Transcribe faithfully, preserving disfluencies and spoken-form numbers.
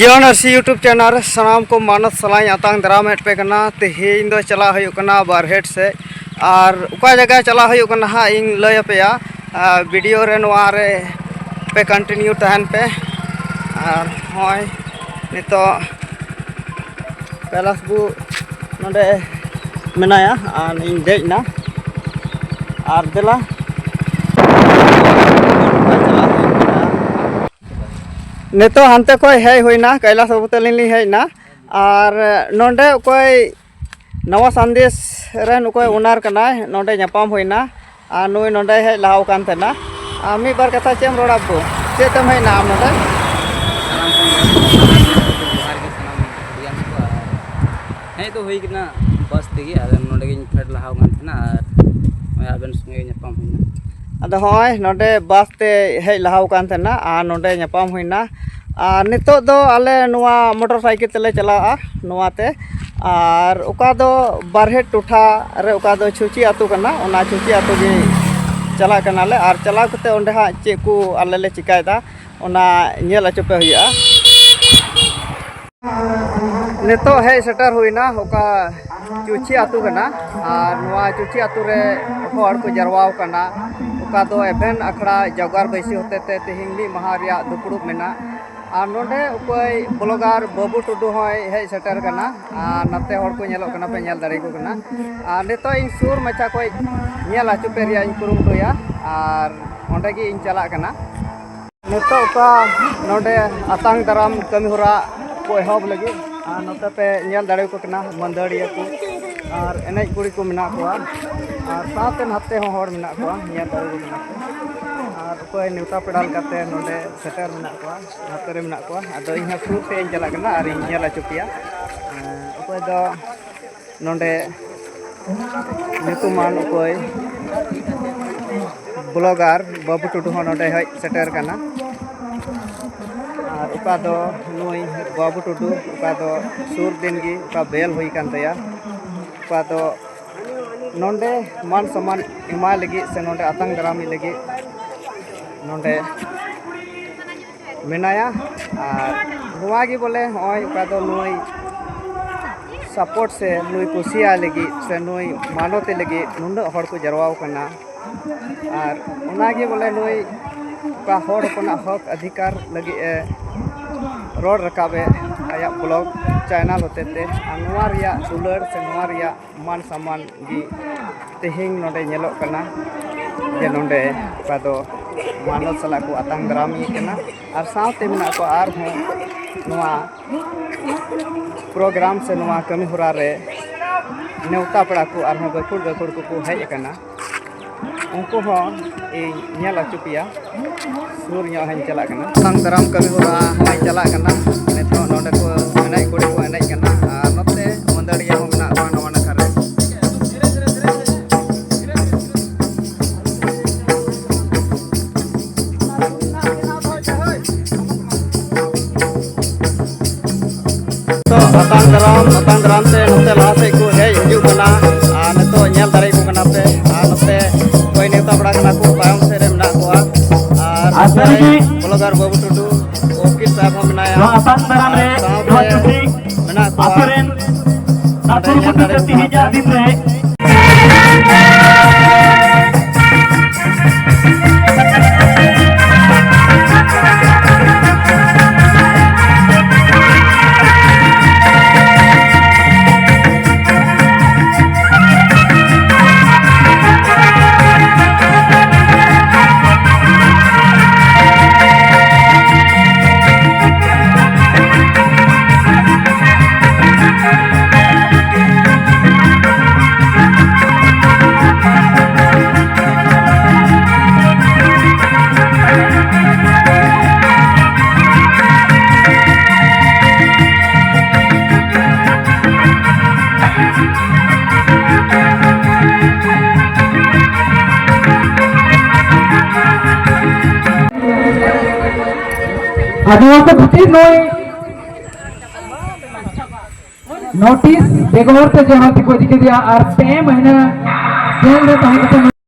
ᱡᱤᱭᱚᱱ ᱟᱹᱨᱥᱤ YouTube channel ᱨᱮ ᱥᱟᱱᱟᱢ ᱠᱚ ᱢᱟᱱᱚᱛ ᱥᱟᱞᱟᱜ ᱤᱧ ᱟᱛᱟᱝ ᱫᱟᱨᱟᱢᱮᱫ ᱯᱮ ᱠᱟᱱᱟ᱾ ᱛᱮᱦᱮᱧ ᱫᱚ ᱪᱟᱞᱟᱜ ᱦᱩᱭᱩᱜ ᱠᱟᱱᱟ ᱵᱟᱨᱦᱮᱴ ᱥᱮᱫ, ᱟᱨ ᱚᱠᱟ ᱡᱟᱭᱜᱟ ᱪᱟᱞᱟᱜ ᱦᱩᱭᱩᱜ ᱠᱟᱱᱟ ᱦᱟᱸᱜ ᱤᱧ ᱞᱟᱹᱭ ᱟᱯᱮᱭᱟ᱾ ᱟᱨ ᱵᱷᱤᱰᱤᱭᱳ ᱨᱮ ᱱᱚᱣᱟ ᱨᱮ ᱯᱮ ᱠᱚᱱᱴᱤᱱᱤᱭᱩ ᱛᱟᱦᱮᱱ ᱯᱮ᱾ ᱟᱨ ᱱᱚᱜᱼᱚᱭ ᱱᱤᱛᱚᱜ ᱠᱟᱭᱞᱟᱥ ᱵᱟᱹᱵᱩ ᱱᱚᱰᱮ ᱢᱮᱱᱟᱭᱟ ᱟᱨ ᱤᱧ ᱫᱮᱡ ᱮᱱᱟ᱾ ᱟᱨ ᱫᱮᱞᱟ, ᱱᱤᱛᱚᱜ ᱦᱟᱱᱛᱮ ᱠᱷᱚᱱ ᱦᱮᱡ ᱦᱩᱭᱱᱟ, ᱠᱟᱭᱞᱟᱥ ᱵᱟᱹᱵᱩ ᱛᱟᱹᱞᱤᱧ ᱞᱤᱧ ᱦᱮᱡ ᱮᱱᱟ᱾ ᱟᱨ ᱱᱚᱰᱮ ᱚᱠᱚᱭ ᱱᱟᱣᱟ ᱥᱟᱸᱫᱮᱥ ᱨᱮᱱ ᱚᱠᱚᱭ ᱳᱱᱟᱨ ᱠᱟᱱᱟᱭ, ᱱᱚᱰᱮ ᱧᱟᱯᱟᱢ ᱦᱩᱭᱱᱟ᱾ ᱟᱨ ᱱᱩᱭ ᱱᱚᱰᱮ ᱦᱮᱡ ᱞᱟᱦᱟ ᱟᱠᱟᱱ ᱛᱟᱦᱮᱱᱟ᱾ ᱟᱨ ᱢᱤᱫ ᱵᱟᱨ ᱠᱟᱛᱷᱟ ᱪᱮᱫ ᱮᱢ ᱨᱚᱲᱟ ᱵᱟᱹᱵᱩ? ᱪᱮᱫ ᱛᱮᱢ ᱦᱮᱡ ᱮᱱᱟ ᱟᱢ ᱱᱚᱰᱮ? ᱥᱟᱱᱟᱢ ᱠᱚ ᱡᱚᱦᱟᱨ ᱜᱮ ᱥᱟᱱᱟᱢ ᱦᱩᱰᱤᱭᱟᱱ ᱠᱚ᱾ ᱟᱨ ᱦᱮᱡ ᱫᱚ ᱦᱩᱭ ᱠᱟᱱᱟ ᱵᱟᱥ ᱛᱮᱜᱮ, ᱟᱨ ᱱᱚᱰᱮ ᱜᱤᱧ ᱯᱷᱮᱰ ᱞᱟᱦᱟ ᱟᱠᱟᱱ ᱛᱟᱦᱮᱱᱟ, ᱟᱨ ᱱᱚᱜᱼᱚᱭ ᱟᱵᱮᱱ ᱥᱚᱸᱜᱮ ᱧᱟᱯᱟᱢ ᱦᱩᱭᱱᱟ᱾ ᱟᱫᱚ ᱦᱚᱸᱜᱼᱚᱭ ᱱᱚᱰᱮ ᱵᱟᱥ ᱛᱮ ᱦᱮᱡ ᱞᱟᱦᱟ ᱟᱠᱟᱱ ᱛᱟᱦᱮᱱᱟ ᱟᱨ ᱱᱚᱰᱮ ᱧᱟᱯᱟᱢ ᱦᱩᱭᱱᱟ᱾ ᱟᱨ ᱱᱤᱛᱚᱜ ᱫᱚ ᱟᱞᱮ ᱱᱚᱣᱟ ᱢᱚᱴᱚᱨ ᱥᱟᱭᱠᱮᱞ ᱛᱮᱞᱮ ᱪᱟᱞᱟᱜᱼᱟ ᱱᱚᱣᱟᱛᱮ᱾ ᱟᱨ ᱚᱠᱟ ᱫᱚ ᱵᱟᱨᱦᱮᱴ ᱴᱚᱴᱷᱟ ᱨᱮ ᱚᱠᱟ ᱫᱚ ᱪᱷᱩᱪᱤ ᱟᱹᱛᱩ ᱠᱟᱱᱟ, ᱚᱱᱟ ᱪᱷᱩᱪᱤ ᱟᱹᱛᱩ ᱜᱮ ᱪᱟᱞᱟᱜ ᱠᱟᱱᱟᱞᱮ᱾ ᱟᱨ ᱪᱟᱞᱟᱣ ᱠᱟᱛᱮ ᱚᱸᱰᱮ ᱦᱟᱸᱜ ᱪᱮᱫ ᱠᱚ ᱟᱞᱮ ᱞᱮ ᱪᱤᱠᱟᱭᱮᱫᱟ, ᱚᱱᱟ ᱧᱮᱞ ᱦᱚᱪᱚ ᱯᱮ ᱦᱩᱭᱩᱜᱼᱟ᱾ ᱱᱤᱛᱚᱜ ᱦᱮᱡ ᱥᱮᱴᱮᱨ ᱦᱩᱭᱱᱟ ᱚᱠᱟ ᱪᱩᱪᱷᱤ ᱟᱹᱛᱩ ᱠᱟᱱᱟ᱾ ᱟᱨ ᱱᱚᱣᱟ ᱪᱩᱪᱷᱤ ᱟᱹᱛᱩ ᱨᱮ ᱦᱚᱲ ᱠᱚ ᱡᱟᱨᱣᱟ ᱟᱠᱟᱱᱟ, ᱚᱠᱟ ᱫᱚ ᱮᱵᱷᱮᱱ ᱟᱠᱷᱲᱟ ᱡᱟᱣᱜᱟᱨ ᱵᱟᱹᱭᱥᱤ ᱦᱚᱛᱮ ᱛᱮ ᱛᱮᱦᱮᱧ ᱢᱤᱫ ᱢᱟᱦᱟ ᱨᱮᱭᱟᱜ ᱫᱩᱯᱲᱩᱵ ᱢᱮᱱᱟᱜ᱾ ᱟᱨ ᱱᱚᱰᱮ ᱚᱠᱚᱭ ᱵᱞᱚᱜᱟᱨ ᱵᱟᱹᱵᱩ ᱴᱩᱰᱩ ᱦᱚᱸᱭ ᱦᱮᱡ ᱥᱮᱴᱮᱨ ᱠᱟᱱᱟ᱾ ᱟᱨ ᱱᱟᱛᱮ ᱦᱚᱲ ᱠᱚ ᱧᱮᱞᱚᱜ ᱠᱟᱱᱟ, ᱯᱮ ᱧᱮᱞ ᱫᱟᱲᱮᱭᱟᱠᱚ ᱠᱟᱱᱟ᱾ ᱟᱨ ᱱᱤᱛᱚᱜ ᱤᱧ ᱥᱩᱨ ᱢᱟᱪᱷᱟ ᱠᱷᱚᱱ ᱧᱮᱞ ᱦᱚᱪᱚ ᱯᱮ ᱨᱮᱭᱟᱜ ᱤᱧ ᱠᱩᱨᱩᱢᱩᱴᱩᱭᱟ᱾ ᱟᱨ ᱚᱸᱰᱮ ᱜᱮ ᱤᱧ ᱪᱟᱞᱟᱜ ᱠᱟᱱᱟ᱾ ᱱᱤᱛᱚᱜ ᱚᱠᱟ ᱱᱚᱰᱮ ᱟᱛᱟᱝ ᱫᱟᱨᱟᱢ ᱠᱟᱹᱢᱤ ᱦᱚᱨᱟ ᱠᱚ ᱮᱦᱚᱵ ᱞᱟᱹᱜᱤᱫ, ᱟᱨ ᱱᱚᱛᱮ ᱯᱮ ᱧᱮᱞ ᱫᱟᱲᱮᱭᱟᱠᱚ ᱠᱟᱱᱟ ᱢᱟᱹᱫᱟᱹᱲᱤᱭᱟᱹ ᱠᱚ ᱟᱨ ᱮᱱᱮᱡ ᱠᱩᱲᱤ ᱠᱚ ᱢᱮᱱᱟᱜ ᱠᱚᱣᱟ, ᱟᱨ ᱥᱟᱶᱛᱮ ᱱᱟᱛᱮ ᱦᱚᱸ ᱦᱚᱲ ᱢᱮᱱᱟᱜ ᱠᱚᱣᱟ, ᱧᱮᱞ ᱫᱟᱲᱮᱭᱟᱠᱚ ᱠᱟᱱᱟ ᱯᱮ᱾ ᱟᱨ ᱚᱠᱚᱭ ᱱᱮᱣᱛᱟ ᱯᱮᱲᱟ ᱞᱮᱠᱟᱛᱮ ᱱᱚᱰᱮ ᱥᱮᱴᱮᱨ ᱢᱮᱱᱟᱜ ᱠᱚᱣᱟ, ᱱᱚᱛᱮ ᱨᱮ ᱢᱮᱱᱟᱜ ᱠᱚᱣᱟ᱾ ᱟᱫᱚ ᱤᱧ ᱦᱚᱸ ᱥᱩᱨ ᱥᱮᱫ ᱤᱧ ᱪᱟᱞᱟᱜ ᱠᱟᱱᱟ ᱟᱨ ᱤᱧ ᱧᱮᱞ ᱦᱚᱪᱚ ᱯᱮᱭᱟ᱾ ᱮᱸ, ᱚᱠᱚᱭ ᱫᱚ ᱱᱚᱰᱮ ᱧᱩᱛᱩᱢᱟᱱ ᱚᱠᱚᱭ ᱵᱞᱚᱜᱟᱨ ᱵᱟᱹᱵᱩ ᱴᱩᱰᱩ ᱦᱚᱸ ᱱᱚᱰᱮ ᱦᱮᱡ ᱥᱮᱴᱮᱨ ᱠᱟᱱᱟ᱾ ᱟᱨ ᱚᱠᱟ ᱫᱚ ᱱᱩᱭ ᱵᱟᱹᱵᱩ ᱴᱩᱰᱩ, ᱚᱠᱟ ᱫᱚ ᱥᱩᱨ ᱫᱤᱱ ᱜᱮ ᱚᱠᱟ ᱵᱮᱞ ᱦᱩᱭ ᱠᱟᱱ ᱛᱟᱭᱟ, ᱚᱠᱟ ᱫᱚ ᱱᱚᱰᱮ ᱢᱟᱱ ᱥᱚᱱᱢᱟᱱ ᱮᱢᱟᱭ ᱞᱟᱹᱜᱤᱫ ᱥᱮ ᱱᱚᱰᱮ ᱟᱛᱟᱝ ᱫᱟᱨᱟᱢᱤ ᱞᱟᱹᱜᱤᱫ ᱱᱚᱰᱮ ᱢᱮᱱᱟᱭᱟ᱾ ᱟᱨ ᱱᱚᱣᱟ ᱜᱮ ᱵᱚᱞᱮ ᱱᱚᱜᱼᱚᱭ ᱚᱠᱟ ᱫᱚ ᱱᱩᱭ ᱥᱟᱯᱳᱨᱴ ᱥᱮ ᱱᱩᱭ ᱠᱩᱥᱤᱭᱟᱭ ᱞᱟᱹᱜᱤᱫ ᱥᱮ ᱱᱩᱭ ᱢᱟᱱᱚᱛᱮ ᱞᱟᱹᱜᱤᱫ ᱱᱩᱱᱟᱹᱜ ᱦᱚᱲ ᱠᱚ ᱡᱟᱨᱣᱟ ᱟᱠᱟᱱᱟ᱾ ᱟᱨ ᱚᱱᱟᱜᱮ ᱵᱚᱞᱮ ᱱᱩᱭ ᱚᱠᱟ ᱦᱚᱲ ᱦᱚᱯᱚᱱᱟᱜ ᱦᱚᱠ ᱚᱫᱷᱤᱠᱟᱨ ᱞᱟᱹᱜᱤᱫ ᱮ ᱨᱚᱲ ᱨᱟᱠᱟᱵ ᱮ ᱟᱭᱟᱜ ᱵᱞᱚᱜ ᱪᱮᱱᱮᱞ ᱦᱚᱛᱮᱛᱮ᱾ ᱟᱨ ᱱᱚᱣᱟ ᱨᱮᱭᱟᱜ ᱫᱩᱞᱟᱹᱲ ᱥᱮ ᱱᱚᱣᱟ ᱨᱮᱭᱟᱜ ᱢᱟᱱ ᱥᱚᱱᱢᱟᱱ ᱜᱮ ᱛᱮᱦᱮᱧ ᱱᱚᱰᱮ ᱧᱮᱞᱚᱜ ᱠᱟᱱᱟ ᱡᱮ ᱱᱚᱰᱮ ᱚᱠᱟ ᱫᱚ ᱢᱟᱱᱚᱛ ᱥᱟᱞᱟᱜ ᱠᱚ ᱟᱛᱟᱝ ᱫᱟᱨᱟᱢ ᱮ ᱠᱟᱱᱟ᱾ ᱟᱨ ᱥᱟᱶᱛᱮ ᱢᱮᱱᱟᱜ ᱠᱚᱣᱟ ᱟᱨᱦᱚᱸ ᱱᱚᱣᱟ ᱯᱨᱳᱜᱨᱟᱢ ᱥᱮ ᱱᱚᱣᱟ ᱠᱟᱹᱢᱤ ᱦᱚᱨᱟ ᱨᱮ ᱱᱮᱣᱛᱟ ᱯᱮᱲᱟ ᱠᱚ ᱟᱨᱦᱚᱸ ᱜᱟᱹᱠᱷᱩᱲ ᱜᱟᱹᱠᱷᱩᱲ ᱠᱚᱠᱚ ᱦᱮᱡ ᱟᱠᱟᱱᱟ᱾ ᱩᱱᱠᱩ ᱦᱚᱸ ᱤᱧ ᱧᱮᱞ ᱦᱚᱪᱚ ᱯᱮᱭᱟ᱾ ᱥᱩᱨ ᱧᱚᱜ ᱦᱚᱸᱧ ᱪᱟᱞᱟᱜ ᱠᱟᱱᱟ᱾ ᱟᱛᱟᱝ ᱫᱟᱨᱟᱢ ᱠᱟᱹᱢᱤ ᱦᱚᱨᱟ ᱦᱚᱸᱭ ᱪᱟᱞᱟᱜ ᱠᱟᱱᱟ᱾ ᱱᱤᱛᱚᱜ ᱱᱚᱰᱮ ᱠᱚ ᱮᱱᱮᱡ, ᱠᱩᱲᱤ ᱠᱚ ᱮᱱᱮᱡ ᱠᱟᱱᱟ ᱟᱨ ᱱᱚᱛᱮ ᱢᱟᱹᱫᱟᱹᱲᱤᱭᱟᱹ ᱦᱚᱸ ᱢᱮᱱᱟᱜ ᱠᱚᱣᱟ ᱱᱚᱣᱟ ᱱᱟᱠᱷᱟ ᱨᱮ᱾ ᱱᱤᱛᱚᱜ ᱟᱛᱟᱝ ᱫᱟᱨᱟᱢ, ᱟᱛᱟᱝ ᱫᱟᱨᱟᱢ ᱛᱮ ᱱᱚᱛᱮ ᱞᱟᱦᱟ ᱥᱮᱫ ᱠᱚ ᱦᱮᱡ ᱦᱤᱡᱩᱜ ᱠᱟᱱᱟ᱾ ᱟᱨ ᱱᱤᱛᱚᱜ ᱧᱮᱞ ᱫᱟᱲᱮᱭᱟᱠᱚ ᱠᱟᱱᱟ ᱯᱮ᱾ ᱟᱨ ᱱᱚᱛᱮ ᱚᱠᱚᱭ ᱱᱮᱣᱛᱟ ᱵᱟᱲᱟ ᱠᱟᱱᱟ ᱠᱚ, ᱛᱟᱭᱚᱢ ᱥᱮᱫ ᱨᱮ ᱢᱮᱱᱟᱜ ᱠᱚᱣᱟ᱾ ᱟᱨ ᱟᱨ ᱥᱟᱹᱨᱤᱜᱮ ᱵᱞᱚᱜᱟᱨ ᱵᱟᱹᱵᱩ ᱴᱩᱰᱩ, ᱚᱯᱷᱤᱥ ᱥᱟᱦᱮᱵ ᱦᱚᱸ ᱢᱮᱱᱟᱭᱟ᱾ ᱱᱚᱣᱟ ᱟᱛᱟᱝ ᱫᱟᱨᱟᱢ ᱨᱮ ᱟᱨ ᱥᱟᱶᱛᱮ ᱱᱚᱣᱟ ᱪᱩᱴᱤ ᱢᱮᱱᱟᱜ ᱠᱚᱣᱟ᱾ ᱟᱛᱳ ᱨᱮᱱ ᱱᱚᱰᱮ ᱜᱟᱹᱠᱷᱩᱲ ᱧᱮᱞ ᱠᱚ ᱫᱟᱲᱮᱭᱟᱠᱚ ᱠᱟᱱᱟ ᱯᱮ᱾ ᱛᱮᱦᱮᱧᱟᱜ ᱫᱤᱱ ᱨᱮ ᱟᱫᱚ ᱚᱱᱟ ᱠᱷᱟᱹᱛᱤᱨ ᱱᱚᱜᱼᱚᱭ ᱱᱳᱴᱤᱥ ᱵᱮᱜᱚᱨ ᱛᱮ ᱡᱟᱦᱟᱸ ᱛᱮᱠᱚ ᱤᱫᱤ ᱠᱮᱫᱮᱭᱟ ᱟᱨ ᱯᱮ ᱢᱟᱹᱦᱱᱟᱹ ᱡᱮᱞ ᱨᱮ ᱛᱟᱦᱮᱸ ᱠᱟᱛᱮ